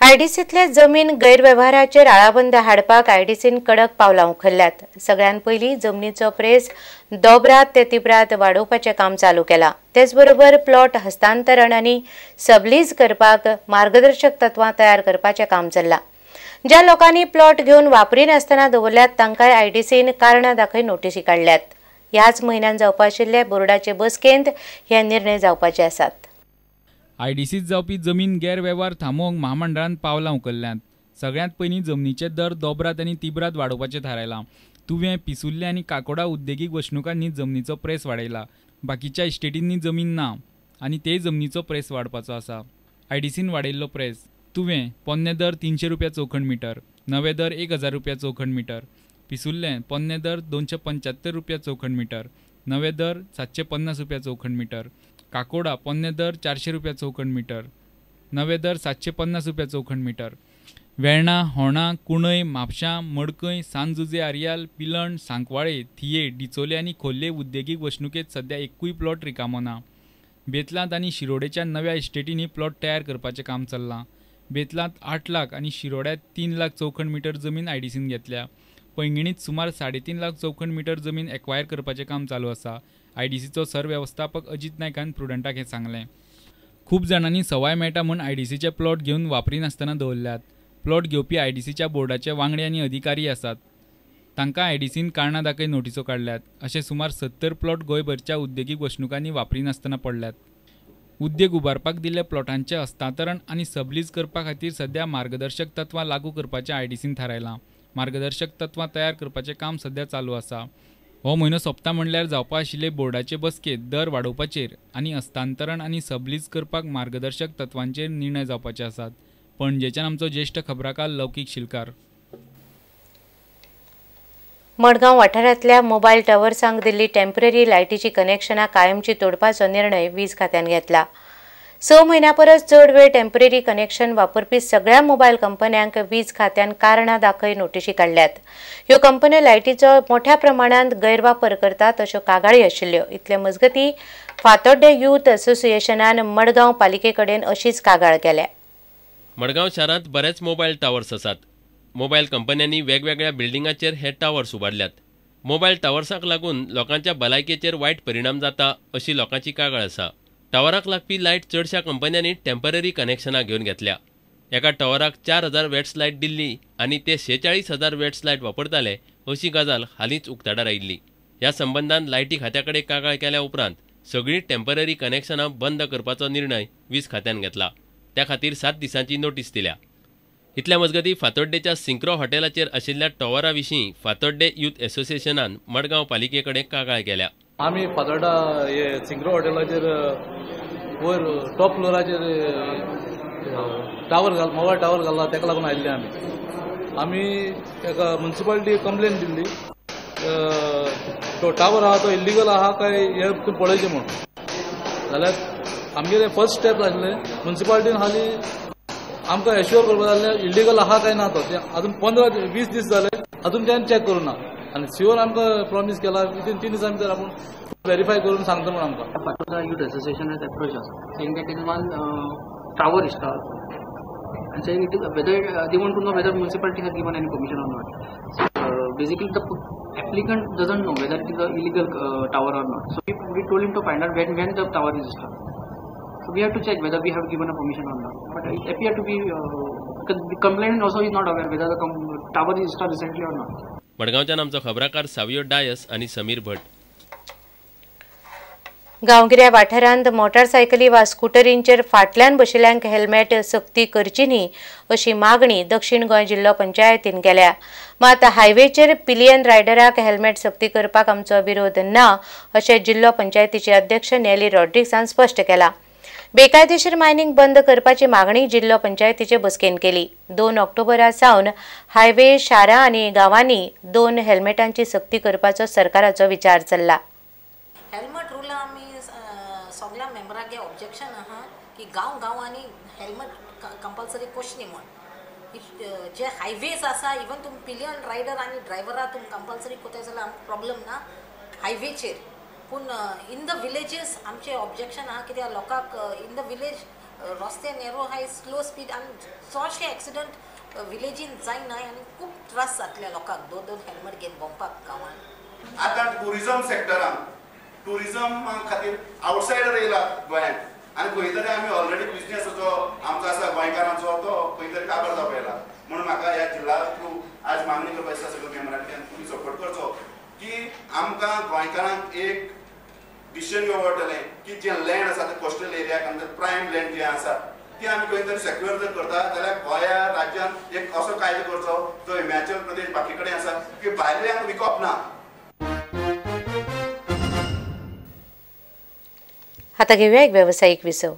आयडीसीतले जमीन गैरवेव्हाराचेर आळाबंद हाडपाक आयडीसीन कडक पावलां उखल्ल्यात। सगळ्यान पयलीं जमनीचो प्रेस दोबरात ते तिबरात वाडोवपाचें काम चालू केलां। तेचबरोबर प्लॉट हस्तांतरण आनी सबलीज करपाक मार्गदर्शक तत्वां तयार करपाचें काम चल्लां। ज्या लोकांनी प्लॉट घेवन वापरिनासतना दवरल्यात तांकांय आयडीसीन कारणां दाखय नोटीसी काडल्यात। ह्याच म्हयन्यान जावपा आशिल्ले बोर्डाचे बसकेंत हे निर्णय जावपाचे आसात। आयडीसीत जावपी जमीन गैरवेव्हार थांबोवंक म्हामंडळान पावलां उखल्ल्यांत। सगळ्यांत पयलीं जमनीचे दर दोबरात आनी तिबरात वाडोवपाचें थारायलां। तुवें, पिसुर्ले आनी काकोडा उद्देगीक वसणुकांनी जमनीचो प्रेस वाडयला। बाकीच्या इस्टेटींनी जमीन ना आनी ते जमनीचो प्रेस वाडपाचो आसा। आयडीसीन वाडयल्लो प्रेस तुवें पोन्ने दर 300 रुपया चौखण मिटर, नवे दर 1000 रुपया चौखण मिटर, पिसुर्ले पोन्ने दर 275 रुपया चौखण मिटर, नवे दर 750 रुपया चौखण मिटर, काकोडा पोन्ने दर 400 रुपया चौखण मिटर, नवे दर 750 रुपया चौखण मिटर। वेर्णा, होणा, कुणय, म्हापशां, मडकय, सांत जुझे आरियाल, पिलण, सांकवाळे, थिये, डिचोले आनी खोर्ले उद्देगीक वसणुकेंत सद्या एकूय प्लॉट रिकामो ना। बेतलांत आनी शिरोडेच्या नव्या इस्टेटींनी प्लॉट तयार करपाचें काम चल्लां। बेतलांत 8 लाख आनी शिरोड्यांत 3 लाख चौखण मिटर जमीन आयडीसीन घेतल्या। पैंगिणीत सुमार 3.5 लाख चौखण मिटर जमीन एक्वायर करपाचें काम चालू आसा। आयडीसीचो सरवेवस्थापक अजित नायकान प्रुडंटाक हें सांगलें। खूब जाणांनी सवाय मेळटा म्हूण आयडीसीचे प्लॉट घेवन वापरिनासतना दवरल्यात। प्लॉट घेवपी आयडीसीच्या बोर्डाचे वांगडी आनी अधिकारी आसात। तांकां आयडीसीन कारणां दाखय नोटिसो काडल्यात। अशे सुमार 70 प्लॉट गोंयभरच्या उद्देगीक वसणुकांनी वापरिनासतना पडल्यात। उद्देग उबारपाक दिल्ल्या प्लॉटांचें हस्तांतरण आनी सबलीज करपा खातीर सद्या मार्गदर्शक तत्वां लागू करपाचें आयडीसीन थारायलां। मार्गदर्शक तत्वां तयार करपाचें काम सद्या चालू आसा। हो म्हयनो सोंपता म्हणल्यार जावपा आशिल्ले बोर्डाचे बसकेंत दर वाडोवपाचेर आनी हस्तांतरण आनी सबलीज करपाक मार्गदर्शक तत्वांचेर निर्णय जावपाचे आसात। पणजेच्यान आमचो ज्येश्ठ खबराकार लौकीक शिलकार। मडगांव वाठारांतल्या मोबायल टॉवर्सांक दिल्ली टेम्पररी लायटीची कनेक्शनां कायमची तोडपाचो निर्णय वीज खात्यान घेतला। 6 म्हयन्यां परस चड वेळ टेम्पररी कनेक्शन वापरपी सगळ्या मोबायल कंपन्यांक वीज खात्यान कारणां दाखय नोटिशी काडल्यात। ह्यो कंपन्यो लायटीचो मोठ्या प्रमाणांत गैरवापर करतात अश्यो कागाळी आशिल्ल्यो। इतले मजगतीं फातोड्डें यूथ असोसिएशनान मडगांव पालिके कडेन अशीच कागाळ केल्या। मडगांव शारांत बरेच मोबायल टावर्स आसात। मोबायल कंपन्यांनी वेगवेगळ्या बिल्डिंगाचेर हे टावर्स उबारल्यात। मोबायल टावर्सांक लागून लोकांच्या भलायकेचेर वायट परिणाम जाता अशी लोकांची कागाळ आसा। टावराक लागपी लायट चडशा कंपन्यांनी टेम्पररी कनेक्शनां घेवन घेतल्या। एका टावराक 4000 वॅट्स लायट दिल्ली आनी ते 46,000 वॅट्स लायट वापरताले अशी गजाल हालींच उक्ताडार आयिल्ली। ह्या संबंदान लायटी खात्या कडेन कागाळ केल्या उपरांत सगळीं टेम्पररी कनेक्शनां बंद करपाचो निर्णय वीज खात्यान घेतला। त्या खातीर 7 दिसांची नोटीस दिल्या। इतल्या मजगतीं फातोड्डेच्या सिंक्रो हॉटेलाचेर आशिल्ल्या टॉवरा विशीं फातोड्डे यूथ असोसिएशनान मडगांव पालिके कडेन कागाळ केल्या। आमी फातोड्डा हे सिंक्रो हॉटेलाचेर वयर टॉप फ्लोराचेर टावर घाल मोबायल टावर घालला ताका लागून आयिल्ले आमी आमी एका म्युनिसिपालिटी कंप्लेन दिल्ली तो टावर आहा तो इल्लिगल आहा काय हे तूं पळयचें म्हूण। जाल्यार आमगेलें फर्स्ट स्टेप आशिल्लें म्युनिसिपालिटीन हाली आमकां एश्योर करपाक जालें इल्लिगल आहा काय ना तो अजून 15-20 दीस जाले अजून त्यान चॅक करूं ना आनी सियोर आमकां प्रॉमीस केला विथीन 3 दिसां भितर आपूण वेरीफाय करून सांगता म्हूण आमकां। Fatorda youth association has approach us saying that is one tower installed and saying it is whether they want to know whether municipality has given any permission or not. So basically the applicant doesn't know whether it is a illegal tower or not. So we told him to find out when the tower is installed. So we have to check whether we have given a permission or not. But it appeared to be the complainant also is not aware whether the tower is installed recently or not. मडगांवच्यान आमचो खबराकार सावियो डायस आनी समीर भट। गांवगिऱ्या वाठारांत मोटारसायकली वा स्कुटरींचेर फाटल्यान बशिल्ल्यांक helmet सक्ती करची न्ही अशी मागणी दक्षिण गोंय जिल्लो पंचायतीन केल्या। मात हायवेचेर पिलियन रायडराक हेल्मेट सक्ती करपाक आमचो विरोध ना अशें जिल्लो पंचायतीचे अध्यक्ष नेली रॉड्रिग्सान स्पश्ट केलां। बेकायदेशीर मायनिंग बंद करपाची मागणी जिल्लो पंचायतीचे बसकेन केली। 2 ऑक्टोबरा सावन हायवे शारां आनी गांवांनी 2 हेल्मेटांची सक्ती करपाचो सरकाराचो विचार चल्ला। हेल्मेट रुला आमी सगळ्या मेंबरांक ऑब्जेक्शन आहा की गांव गांवांनी हेल्मेट कंपल्सरी कोश न्ही म्हूण। जे हायवेज आसा इवन तुम पिलियन रायडर आनी ड्रायव्हरा तुम कंपल्सरी कोताय जाल्यार आमकां प्रॉब्लम ना हायवेचेर, पूण इन the villages आमचें ऑब्जेक्शन आहा कित्याक लोकांक इन the village रस्ते नेरो आहाय, स्लो स्पीड आनी चडशे एक्सिडंट विलेजीन जायना आनी खूब त्रास जातले लोकांक दोन दोन हेल्मेट घेवन भोंवपाक गांवान. आतां ट्युरिजम सेक्टरान ट्युरिजम खातीर आवटसायडर येयला गोंयांत आनी खंय तरी आमी ऑलरेडी बिजनेस जो आमचो आसा गोंयकारांचो तो खंय तरी काबार जावपा येयला. म्हणून म्हाका ह्या जिल्ला थ्रू आज मागणी करपा दिसता सगळ्या मेंबरांतल्यान तुमी सपोर्ट करचो की आमकां गोंयकारांक एक डिसिजन घेवपा पडटलें की जें लँड आसा तें कोस्टल एरियाक आमचें प्रायम लँड जें आसा ती आमी खंय तरी सेक्युअर जर करता जाल्यार गोंया राज्यान एक असो कायदो करचो जो हिमाचल प्रदेश बाकी कडेन आसा की भायल्यांक विकप ना. आता घेऊया एक व्यावसायिक विसव.